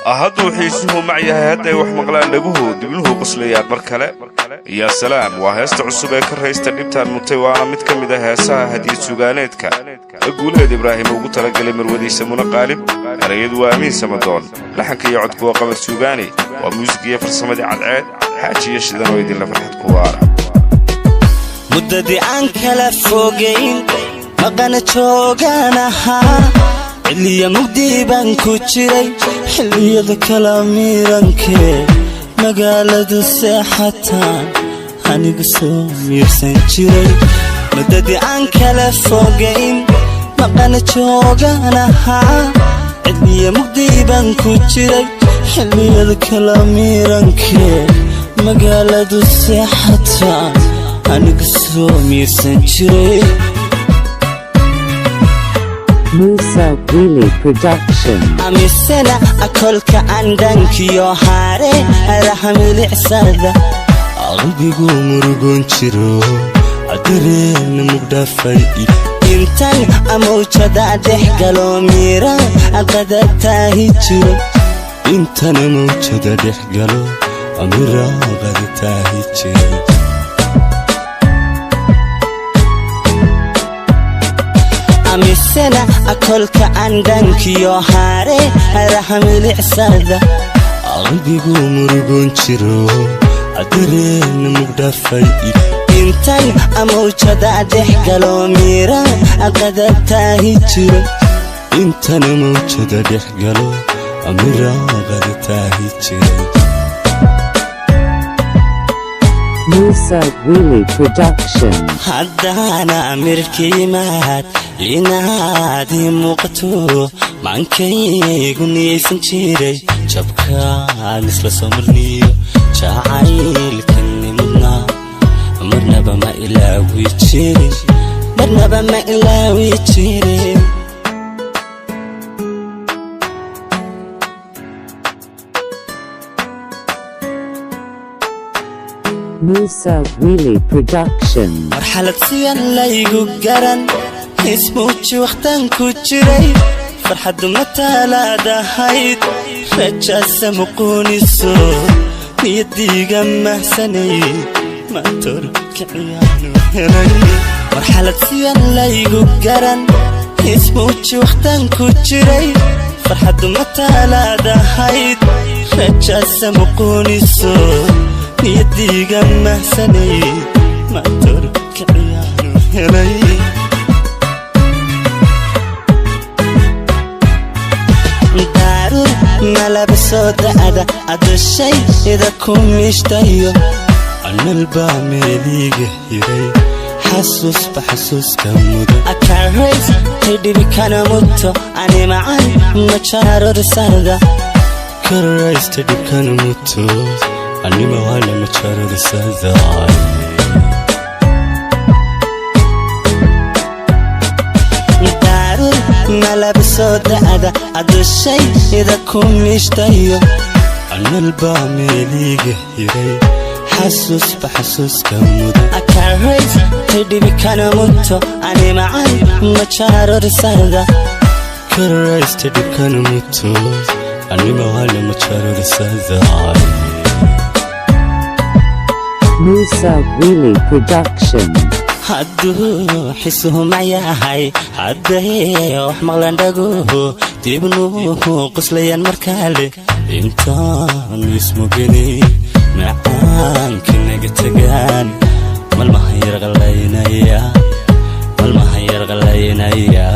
Hadduu xiisuhu mac yahay, hadday wax maqlaan dhaguhu, dibnuhu qoslayaan mar kale. Yaa salaam! Waa heesta cusub ee ka raysta dhibtaan mutay, waana mid ka mid a heesaha hadiyad sugaaneedka Guuleed Ibraahim ugu talagalay marwadiisa Muna Qaalib. Erayadu waa Amiin Samadoon, laxanka iyo codku waa Qamar Suugaani, waa muusig iyo farsamadii Cadceed Xaaji iyo Shidan oo idinla farxad ku waara. Muddadii aan kala fogayn, maqana joogaan ahaa, xilliya mugdi baan ku jiray, xilliyada kala miirankee magaaladu seexataan anigu soo miirsan jiray. Muddadii aan kala fogayn, maqana joogaan ahaa, xilliya mugdi baan ku jiray, xilliyada kala miirankee magaaladu seexataan anigu soo miirsan jiray. Musa Wheelie Production. Amisena akolka andhankiyo haare haraha milicsada, qalbigu murugoon jiro, dareen mugdhafay. Intan amawjada dhex galo, miira aqada taahi jiro. Intana mawjada dhex galo, amiraaqada taahi jiray. Amisena akolka andhankiyo haare haraha milicsada, qalbigu murugoon jiro, dareen mugdhafay. Intan amawjada dhex galo, miira aqada taahi jiro. Intana mawjada dhex galo, amiraaqada taahi jiray. Musa Wheelie Production. Haddaana mirkiimaad inaad ii muuqato, maankaygu niyaysan jiray, jabkaan isla soo marniyo jacaylkani mudnaa, marnaba ma ilaawi jirin, marnaba ma ilaawi jirin. Musa Wheelie Production. Marxalad siyan laygu garan, ismuuji wakhtaan ku jiray, farxaddu mataalaadahayd, rajaasa muquuniso, niyadiiga mahsanay, matorkaciyaanu helay. Marxalad siyan laygu garan, ismuuji wakhtaan ku jiray, farxaddu mataalaadahayd, rajaasa muquuniso, niyadiiga mahsanay, matorkaciyaanu helay. Daarur malaba soo da'da adashayda ku miishtayo. Analbaa meeliiga hiray, xasuusba xasuuska mudan. Akarays tidhibi kana muto, ani macan majarorsada. Karaysta dhibkana muto, anima waana majarorsada. Daarur malaba soo da'da adashayda ku miishtayo. Analbaa meeliiga hiray, xasuusba xasuuska mudan. Akarays tidhibi kana muto, ani macan majarorsada. Karaysta dhibkana muto, anima waana majarorsada. Musa Wheelie Production. Hadduu xisuhu mayahay, hadday wax maqlan dhaguhu, dibnuhu qoslayaan markaale, intaan ismugini macaanka naga tagaan, malmahan yarqalaynaya, malmahan yarqalaynaya.